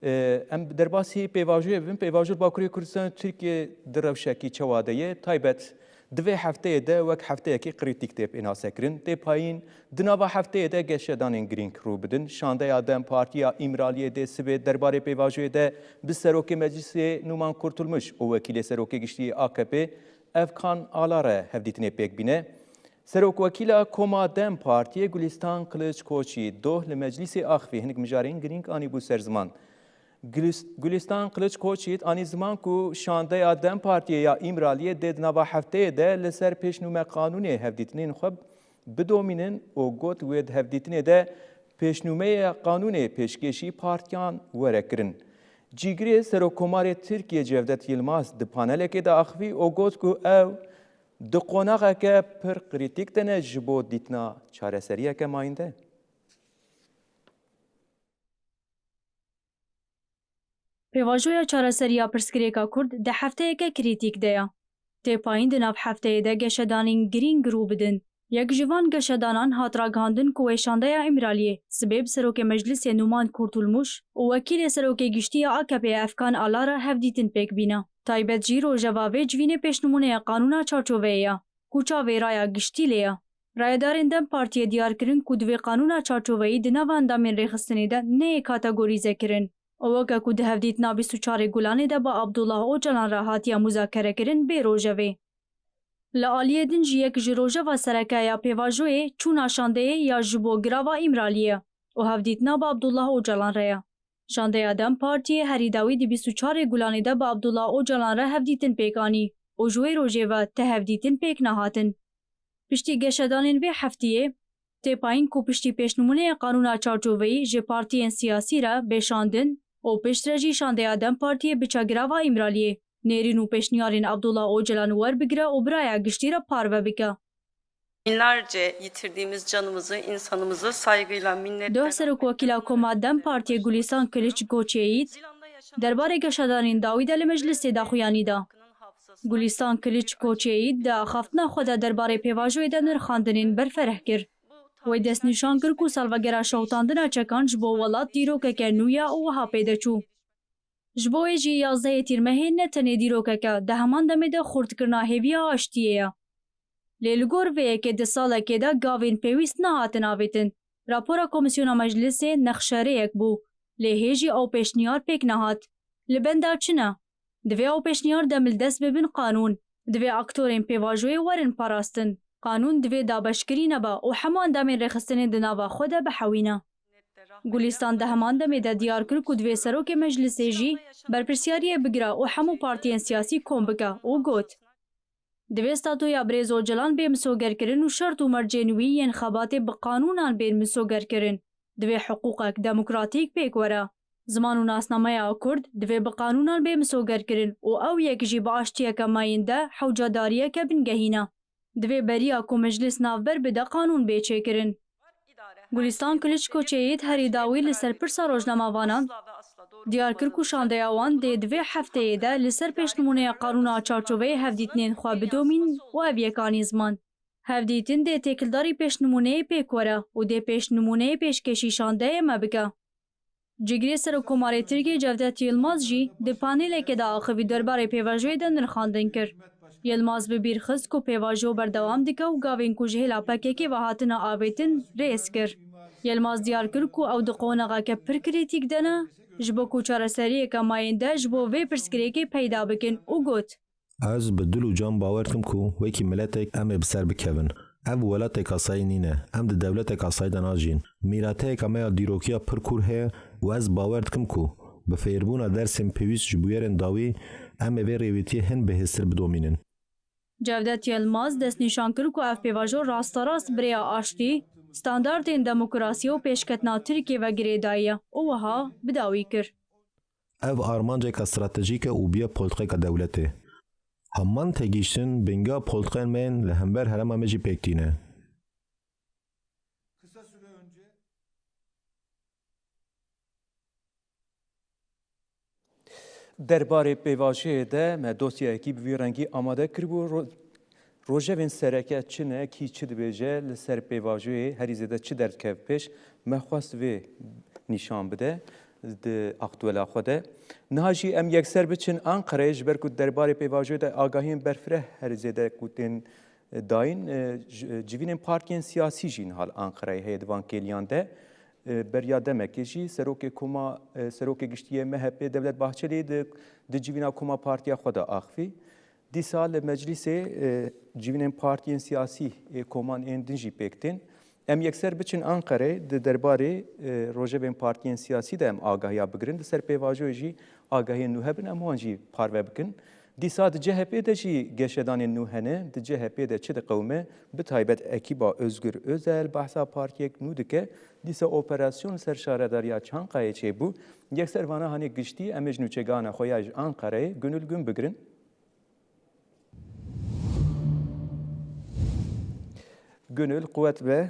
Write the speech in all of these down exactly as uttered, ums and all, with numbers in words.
Em derbasî pêvajoyê bibin. Pêvajo li Bakurê Kurdistan û Tirkiyê di rewşekî çawa de ye? Taybet di vê hefteyê de wek hefteyekî krîtîk tê pênasekirin. Tê payîn di nava hefteyê de geşedanên girîng rû bidin. Şandeya DEM Partî ya Îmraliyê dê sibê derbarê pêvajoyê de bi Serokê Meclisê Nûman Kurtulmuş û Wekîlê Serokê Giştî A K P Efkan Ala re hevdîtinê pêk bîne. Serokwekîla Koma DEM Partiyê Gulîstan Kiliç Koçî doh li Meclîsê Axifî hinek mijarên girîng anîbû ser ziman. Gulis-, Gulîstan Kiliç Koçî anî ziman ku şandeya DEM Partiyê ya Îmraliyê dê di nava hefteyê de li ser pêşnûme qanûnê hevdîtinên xwe bidomînin û got wê di hevdîtinê de pêşnûmeya qanûnê pêşkêşî partiyan were kirin. Cîgirê Serokkomarê Tirkiyê Cevdet Yilmaz di panelekê de axivî û got ku ew di qonaxeke pir krîtîk de ne ji bo dîtina çareseriyeke mayînde. Pêvajoya çareseriya pirsgirêka Kurd di hefteyeke krîtîk de ye. Tê payîn di nav hefteyê de geşedanên girîng rû bidin. Yek ji van geşedanan hat ragihandin ku wê şandeya Îmraliyê sibê bi Serokê Meclisê Nûman Kurtulmuş û Wekîlê Serokê Giştî ya A K P'ê Efkan Ala re hevdîtin pêk bîne. Taybet jî rojeva vê civînê pêşnimûneya qanûna çarçoveyê ye ku çavê raya giştî lê ye. Rayedarên DEM Partiyê diyar kirin ku divê qanûna çarçoveyî di nava endamên rêxistinê de neyê kategorîze kirin û weke ku di hevdîtina bîst û çarê Gulanê de bi Abdullah Ocalan re hatiye muzakere kirin bê rojevê. Li aliyê din jî yek ji rojeva sereke ya pêvajoyê çûna şandeyê ya ji bo girava Îmraliyê ye û hevdîtina bi Abdullah Ocalan re ye. Şandeya DEM Partiyê herî dawî di bîst û çarê Gulanê de bi Abdullah Ocalan re hevdîtin pêk anî û ji wê rojê ve ti hevdîtin pêk nehatin. Piştî geşedanên vê heftiyê, tê payîn ku piştî pêşnimûneya qanûna çarçoveyî ji partiyên siyasî re bê şandin û piştre jî şandeya DEM Partiyê biçe girava Îmraliyê, nêrîn û pêşniyarên Abdullah Ocalan werbigire û bi raya giştî re parve bike. Binlerce yitirdiğimiz canımızı, insanımızı saygıyla, minnetle Doh Serokwekîla Koma DEM Partiyê Gulîstan Kiliç Koçyeyît derbarê geşedanên dawî de li meclisê daxuyanî da. Gulîstan Kiliç Koçyeyît di axaftina xwe de derbarê pêvajoyê de nirxandinên berfereh kir. Wê destnîşan kir ku salvegera şewitandina çekan ji bo welat dîrokeke nû ye û wiha pê de çû. Ji bo wê jî yazdehê Tîrmehê ne tenê dîrokek e, di heman demê de xurtkirina hêviya aştiyê ye. Lê li gor vê yekê di salekê de gavên pêwîst nehatin avêtin. Rapora Komîsyona Meclisê nexşerêyek bû, lê hê jî ew pêşniyar pêk nehat. Li benda çi ne? Divê ew pêşniyar demildest bibin qanûn. Divê aktorên pêvajoyê werin parastin. Qanûn divê dabeşkirî nebe û hemû endamên rêxistinê di nava xwe de bihewîne. Gulîstan di heman demê de diyar kir ku divê serokê meclisê jî berpirsiyariyê bigire û hemû partiyên siyasî kom bike û got, Divê statuya Birêz Ocalan bê misogerkirin û şert û mercên wî yên xebatê bi qanûnan bên misogerkirin. Divê hiqûqek demokratîk pêk were. Ziman û nasnameya Kurd divê bi qanûnan bê misogerkirin û ew yek jî bi aştiyeke mayînde hewcedariyeke bingehîn e. Divê beriya ku meclis navber bide qanûn bê çêkirin. Gulîstan Kiliçko Çeyît herî dawî li ser pirsa rojnamavanan diyar kir ku şandeya wan dê di vê hefteyê de li ser pêşnimûneya qanûna çarçoveyê hevdîtinên xwe bidomîn û ev yek anî ziman. Hevdîtin dê têkildarî pêşnimûneyê pêk were û dê pêşnimûneyê pêşkêşî şandeyê me bike. Cîgirê Serokkomarê Tirkiyê Cevdet Yilmaz jî di panelekê de axivî derbarê pêvajoyê de nirxandin kir. Yilmaz bi bîr xist ku pêvajo berdewam dike û gavên ku ji hêla P K K ve hatine avêtin rêz kir. Yilmaz diyar kir ku ew di qonaxeke pir krîtîk de ne, ji bo ku çareseriyeke mayînde ji bo vê pirsgirêkê peyda bikin û got, Ez bi dil û can bawer dikim ku wekî miletek em ê bi ser bikevin. Ev welatek asayî nîne. Em di dewletek asayî de najîn. Mîrateyeka me ya dîrokiya pir kûr heye û ez bawer dikim ku bi fêrbûna dersên pêwîst ji bûyerên dawî em ê vê rêwîtiyê hin bihêztir bidomînin. Cevdet Yilmaz destnîşan kir ku ev pêvajo rasterast bi rêya aştî, standartên demokrasiyê û pêşketina Tirkiyê ve girêdayî ye û wiha bi dawî kir. Ev armanceke stratejîk e û bûye polîtîkayeke dewletê. Heman têgihiştin bingeha polîtîkayên me yên li hember herêma me jî pêk tîne. Derbarê pêvajoyê de me dosyayekî bi vî rengî amade kiribû. Ro-, Rojevên sereke çi ne, kî çi dibêje, li ser pêvajoyê herî zêde çi derdikeve pêş, me xwest vê nîşan bide. Di aktuela xwe de. Niha jî em yekser biçin Anqereyê, ji ber ku derbarê pêvajoyê de agahiyên berfireh her zêde ku tên dayîn, e, ji-, civînên partiyên siyasî jî niha li Anqereyê heye di van kêliyan de. E, beriya demekê jî serokê koma, e, serokê giştî yê M H P Devlet Bahçelî di, di civîna koma partiya xwe de axivî. Dîsa li meclîsê, e, civînên partiyên siyasî ê koman ên din jî pêk tên. Em yekser biçin Anqerê, di derbarê, e, rojevên partiyên siyasî de em agahiya bigirin. Li ser pêvajoyê jî agahiyên nû hebin, em wan jî parve bikin. Dîsa di C H P de jî geşedanên nû hene. Di C H P de çi diqewime? Bi taybet ekîba Özgür Özel behsa partiyek nû dike. Dîsa operasyon li ser şaredariya Çankayê çêbû. Yekser vana hanê giştî em ê ji nûçegana xwe ya ji Anqereyê Gönül Gün bigirin. Gönül, quwet be.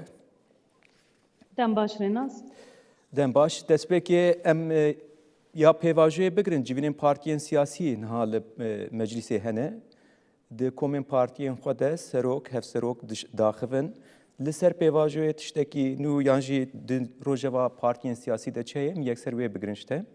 Dem baş Rênas. Dem baş. Destpêkê em, e, ya pêvajoyê bigirin, civînên partiyên siyasî niha li, e, meclîsê hene. Di komên partiyên xwe de serok, hevserok diş-, daxivin. Li ser pêvajoyê tiştekî nû yan jî di rojeva partiyên siyasî de çi heye, em yekser wê bigirin ji te.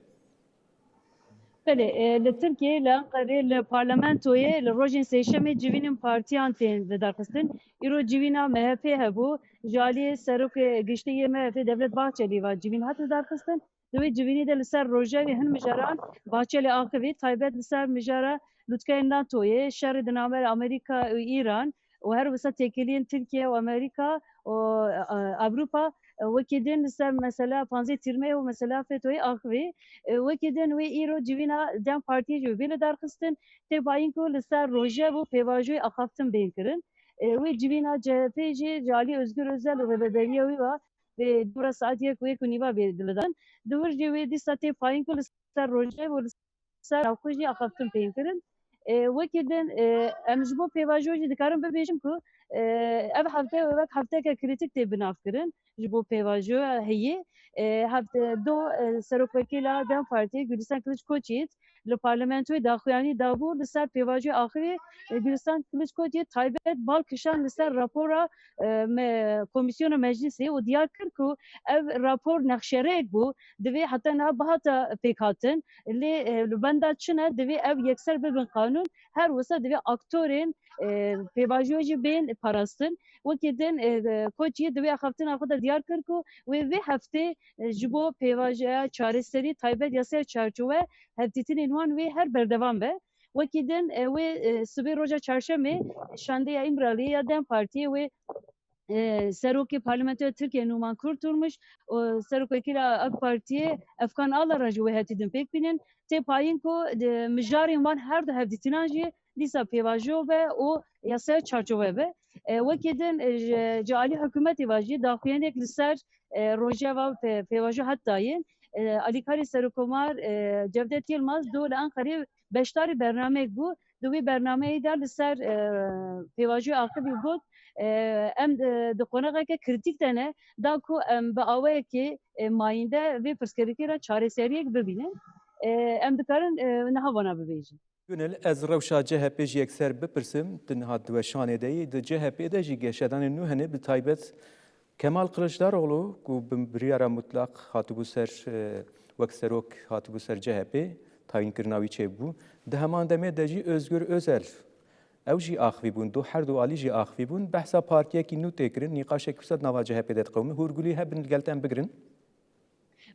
Belê, e, li Tirkiyeyê, li Enqerê, li parlamentoyê li rojên sêşemê civînên partiyan tên lidarxistin. Îro civîna M H P hebû, ji aliyê serokê giştî yê M H P Devlet Bahçelî ve civîn hat lidarxistin. Di wê civînê de li ser rojevê hin mijaran Bahçelî axivî, taybet li ser mijara lûtkeyên NATOyê, şerê di navbera Amerîka û Îran, û her wisa têkiliyên Tirkiye û Amerîka û, e, Ewropa, e, wekî din li ser mesela panzdeh Tîrmeyê û mesela fetoyê axivî. E, wekî din wê îro civîna DEM Partiyê jî wê bê lidarxistin. Tê payîn ku li ser rojev û pêvajoyê axaftin bên kirin. E, wê civîna C H P jî ji alî Özgür Özel û rêveberiya wî ve vê dora saet yek û yek û nîva bê lidan. Di wir jî wê dîsa tê payîn ku li ser rojev û li ser navxwe jî axaftin peyîn kirin. E, wekî din, e, em ji bo pêvajoyê jî dikarin bibêjin ku, e, ev hefte wek hefteke krîtîk tê binavkirin ji bo pêvajoya heyî. E, hefte do, e, Serokwekîla DEM Partiyê Gulîstan Kiliçkoçyiğit li parlamentoyê daxuyanî dabû li ser pêvajoya axirî, e, Gulîstan Kiliçkoçyiğit taybet bal kişand li ser rapora, e, me-, Komîsyona Meclîsê û diyar kir ku ev rapor nexşerêyek bû, divê heta niha bihata pêkhatin, lê, e, li benda çi ne, divê ev yekser bibin qanûn, her wisa divê aktorên, e, pêvajoyê jî bên parastin. Wekî din, e, e, Koçî di wê axaftina xwe de diyar kir ku wê vê heftê, e, ji bo pêvajoya çareserî taybet yasaya çarçowe hevdîtinên wan wê her berdewam be. Wekî din, e, wê, e, sibê roja çarşemê şandeya Îmraliyê ya DEM Partiyê wê e, Serokê Parlamentoya Tirkiye Numan Kurtulmuş û Serokwekîla AK Partiyê Efkan Alarancî wê hetî din pêk bînin. Tê payîn ku, e, mijarên wan her du hevdîtinan jî dîsa pêvajo be û yasaya çarçove be. E, wekî din, e, ji, ji alî hikûmetê ve jî daxuyaniyek li ser, e, rojeva pê-, pêvajo hat dayîn. E, alîkarê Serokkomar, e, Cevdet Yilmaz do li Enqerê beşdarî bernameyek bû. Di wî bernameyê de li ser, e, pêvajoyê axivî got, e, em, e, di qonaxeke krîtîk de ne, da ku em bi awayekî, e, mayînde vê pirsgirêkê re çareseriyek bibînin. E, em dikarin, e, niha vana bibêjin. Gönül, ez rewşa C H P jî yekser bipirsim, tu niha di weşanê de yî, di C H P de jî geşedanên nû hene, bi taybet Kemal Kılıçdaroğlu, ku bi biryara mutlaq hatibû ser, e, wek serok hatibû ser C H P, tayînkirina wî çêbû. Di heman demê de jî Özgür Özel, ew jî axivî bûn, du her du alî jî axivî bûn. Behsa partiyekî nû tê kirin, nîqaşek wisa di nava C H P de diqewime. Hûrgulî hebin li gel te em bigirin.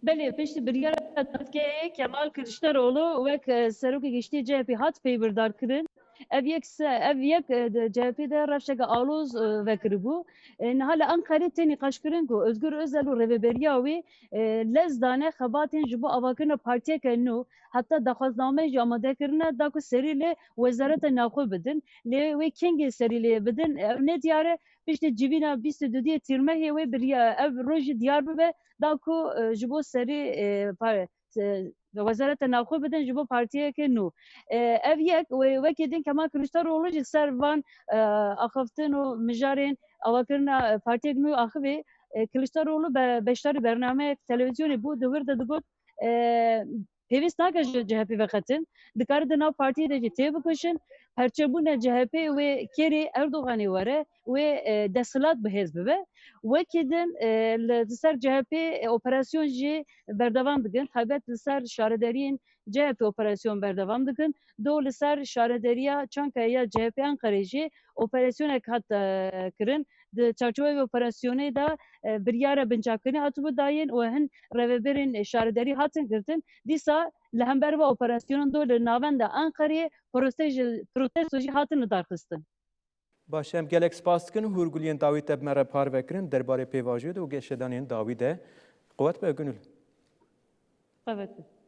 Belê, piştî biryara dadgehê Kemal Kiliçdaroğlu wek, e, serokê giştî C H P hat peybirdar kirin. Ev yek se-, ev yek, e, di C H P de rewşeke aloz, e, vekiribû. E, niha li Enqerê tê nîqaşkirin ku Özgür Özel û rêveberiya wî, e, lez dane xebatên ji bo avakirina partiyeke nû, heta daxwaznameyên jî amade kirine, da ku serî li Wezareta Navxwe bidin. Lê wê kengê serî lê bidin, ew ne diyar e. Piştî civîna bîst û duyê Tîrmehê wê biriya-, ev roj jî diyar bibe, da ku, e, ji bo serî, e, pa-, e, Wezareta Navxwe bidin ji bo partiyeke nû. E, ev yek, wê wekî din Kemal Kiliçdaroğlu jî ser van, e, axaftin û mijarên avakirina, e, partiyek nû axivî, e, Kiliçdaroğlu be-, beşdarî bernameyek televîzyonê bû, di wir de digot, e, Pêwîst nake ji C H P veqetin, dikare di nav partiyê de jî têbikujin. Perçebûna C H P wê kêrê Erdoganê were, wê, e, desthilat bi hêz bibe. Wekî din, e, li, li ser C H P operasyon jî berdewam dikin. Taybet li ser şaredariyên C H P operasyon berdewam dikin. Do li ser şaredariya Çankaya ya C H P Enqerê jî operasyonek hat, e, kirin. Di çarçoveyê operasyonê de, e, biryara binçavkirinê hatibû dayîn û hin rêvebirên şaredarî hatin girtin. Dîsa li hember ve operasyonan do li navenda Enqerê protej-, protesto jî hatin lidarxistin. Baş e, em gelek spas dikin. Hûrguliyên dawî te bi me re parve kirin derbarê pêvajoyê de û geşedanên dawî de. Qewet be Gönül. Qewet be.